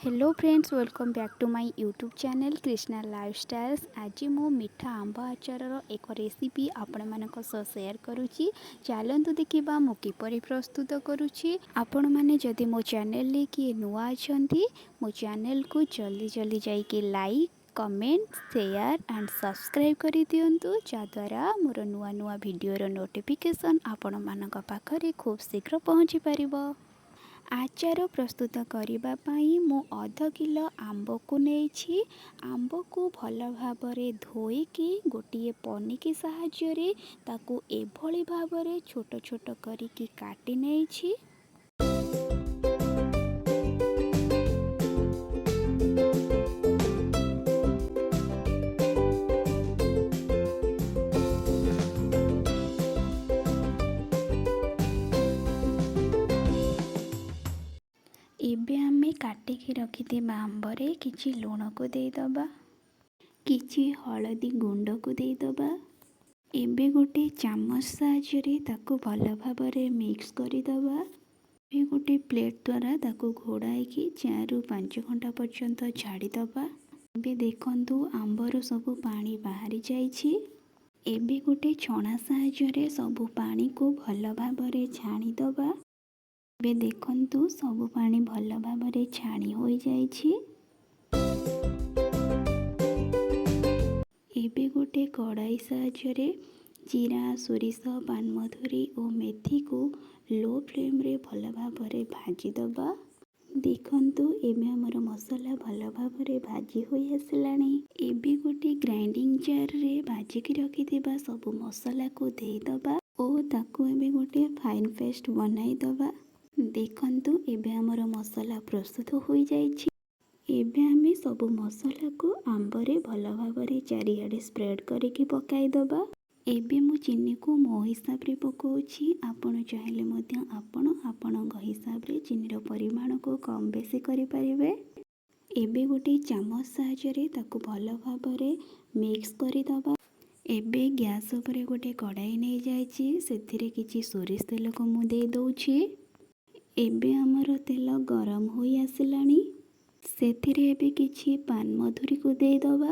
Hello friends, welcome back to my YouTube channel Krishna Lifestyles। ଆଜି ମୁଁ ମିଠା ଆମ୍ବ ଆଚାରର ଏକ ରେସିପି ଆପଣମାନଙ୍କ ସହ ସେୟାର କରୁଛି। ଚାଲନ୍ତୁ ଦେଖିବା ମୁଁ କିପରି ପ୍ରସ୍ତୁତ କରୁଛି। ଆପଣମାନେ ଯଦି ମୋ ଚ୍ୟାନେଲରେ କିଏ ନୂଆ ଅଛନ୍ତି, ମୋ ଚ୍ୟାନେଲକୁ ଜଲ୍ଦି ଜଲ୍ଦି ଯାଇକି like, comment, share and subscribe କରିଦିଅନ୍ତୁ, ଯାହାଦ୍ୱାରା ମୋର ନୂଆ ନୂଆ ଭିଡ଼ିଓର ନୋଟିଫିକେସନ୍ ଆପଣମାନଙ୍କ ପାଖରେ ଖୁବ୍ ଶୀଘ୍ର ପହଞ୍ଚି ପାରିବ। ଆଚାର ପ୍ରସ୍ତୁତ କରିବା ପାଇଁ ମୁଁ ଅଧ କିଲୋ ଆମ୍ବକୁ ନେଇଛି। ଆମ୍ବକୁ ଭଲ ଭାବରେ ଧୋଇକି ଗୋଟିଏ ପନିକି ସାହାଯ୍ୟରେ ତାକୁ ଏଭଳି ଭାବରେ ଛୋଟ ଛୋଟ କରିକି କାଟି ନେଇଛି। ଏବେ ଆମେ କାଟିକି ରଖିଥିବା ଆମ୍ବରେ କିଛି ଲୁଣକୁ ଦେଇଦେବା, କିଛି ହଳଦୀ ଗୁଣ୍ଡକୁ ଦେଇଦେବା। ଏବେ ଗୋଟେ ଚାମଚ ସାହାଯ୍ୟରେ ତାକୁ ଭଲ ଭାବରେ ମିକ୍ସ କରିଦେବା। ଏବେ ଗୋଟେ ପ୍ଲେଟ୍ ଦ୍ୱାରା ତାକୁ ଘୋଡ଼ାଇକି 4ରୁ 5 ଘଣ୍ଟା ପର୍ଯ୍ୟନ୍ତ ଛାଡ଼ିଦେବା। ଏବେ ଦେଖନ୍ତୁ, ଆମ୍ବରୁ ସବୁ ପାଣି ବାହାରି ଯାଇଛି। ଏବେ ଗୋଟେ ଛଣା ସାହାଯ୍ୟରେ ସବୁ ପାଣିକୁ ଭଲ ଭାବରେ ଛାଣିଦେବା। ଏବେ ଦେଖନ୍ତୁ, ସବୁ ପାଣି ଭଲ ଭାବରେ ଛାଣି ହୋଇଯାଇଛି। ଏବେ ଗୋଟେ କଡ଼ାଇ ସାହାଯ୍ୟରେ ଜିରା, ସୋରିଷ, ପାନମଧୁରୀ ଓ ମେଥିକୁ ଲୋ ଫ୍ଲେମ୍ରେ ଭଲ ଭାବରେ ଭାଜିଦେବା। ଦେଖନ୍ତୁ, ଏବେ ଆମର ମସଲା ଭଲ ଭାବରେ ଭାଜି ହୋଇ ଆସିଲାଣି। ଏବେ ଗୋଟେ ଗ୍ରାଇଣ୍ଡିଙ୍ଗ ଜାର୍ରେ ଭାଜିକି ରଖିଥିବା ସବୁ ମସଲାକୁ ଦେଇଦେବା ଓ ତାକୁ ଏବେ ଗୋଟେ ଫାଇନ୍ ପେଷ୍ଟ ବନାଇଦେବା। ଦେଖନ୍ତୁ, ଏବେ ଆମର ମସଲା ପ୍ରସ୍ତୁତ ହୋଇଯାଇଛି। ଏବେ ଆମେ ସବୁ ମସଲାକୁ ଆମ୍ବରେ ଭଲ ଭାବରେ ଚାରିଆଡ଼େ ସ୍ପ୍ରେଡ଼୍ କରିକି ପକାଇଦେବା। ଏବେ ମୁଁ ଚିନିକୁ ମୋ ହିସାବରେ ପକାଉଛି। ଆପଣ ଚାହିଁଲେ ମଧ୍ୟ ଆପଣ ଆପଣଙ୍କ ହିସାବରେ ଚିନିର ପରିମାଣକୁ କମ୍ ବେଶୀ କରିପାରିବେ। ଏବେ ଗୋଟେ ଚାମଚ ସାହାଯ୍ୟରେ ତାକୁ ଭଲ ଭାବରେ ମିକ୍ସ କରିଦେବା। ଏବେ ଗ୍ୟାସ୍ ଉପରେ ଗୋଟେ କଡ଼ାଇ ନେଇଯାଇଛି। ସେଥିରେ କିଛି ସୋରିଷ ତେଲକୁ ମୁଁ ଦେଇଦେଉଛି। ଏବେ ଆମର ତେଲ ଗରମ ହୋଇ ଆସିଲାଣି। ସେଥିରେ ଏବେ କିଛି ପାନମଧୁରୀକୁ ଦେଇଦେବା,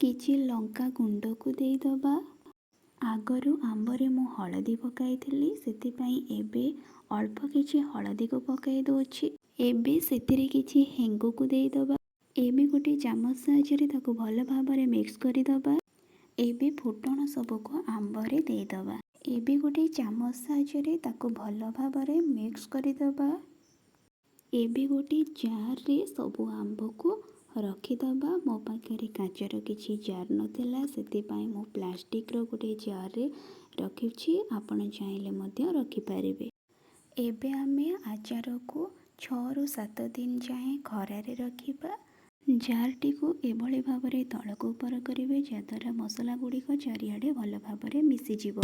କିଛି ଲଙ୍କା ଗୁଣ୍ଡକୁ ଦେଇଦେବା। ଆଗରୁ ଆମ୍ବରେ ମୁଁ ହଳଦୀ ପକାଇଥିଲି, ସେଥିପାଇଁ ଏବେ ଅଳ୍ପ କିଛି ହଳଦୀକୁ ପକାଇ ଦେଉଛି। ଏବେ ସେଥିରେ କିଛି ହେଙ୍ଗୁକୁ ଦେଇଦେବା। ଏବେ ଗୋଟେ ଚାମଚ ସାହାଯ୍ୟରେ ତାକୁ ଭଲ ଭାବରେ ମିକ୍ସ କରିଦେବା। ଏବେ ଫୁଟଣ ସବୁକୁ ଆମ୍ବରେ ଦେଇଦେବା। ଏବେ ଗୋଟେ ଚାମଚ ସାହାଯ୍ୟରେ ତାକୁ ଭଲ ଭାବରେ ମିକ୍ସ କରିଦେବା। ଏବେ ଗୋଟେ ଜାର୍ରେ ସବୁ ଆମ୍ବକୁ ରଖିଦେବା। ମୋ ପାଖରେ କାଚର କିଛି ଜାର୍ ନଥିଲା, ସେଥିପାଇଁ ମୁଁ ପ୍ଲାଷ୍ଟିକ୍ର ଗୋଟେ ଜାର୍ରେ ରଖିଛି। ଆପଣ ଚାହିଁଲେ ମଧ୍ୟ ରଖିପାରିବେ। ଏବେ ଆମେ ଆଚାରକୁ 6ରୁ 7 ଦିନ ଯାଏଁ ଖରାରେ ରଖିବା। ଜାର୍ଟିକୁ ଏଭଳି ଭାବରେ ତଳକୁ ଉପର କରିବେ, ଯାହାଦ୍ୱାରା ମସଲା ଗୁଡ଼ିକ ଚାରିଆଡ଼େ ଭଲ ଭାବରେ ମିଶିଯିବ।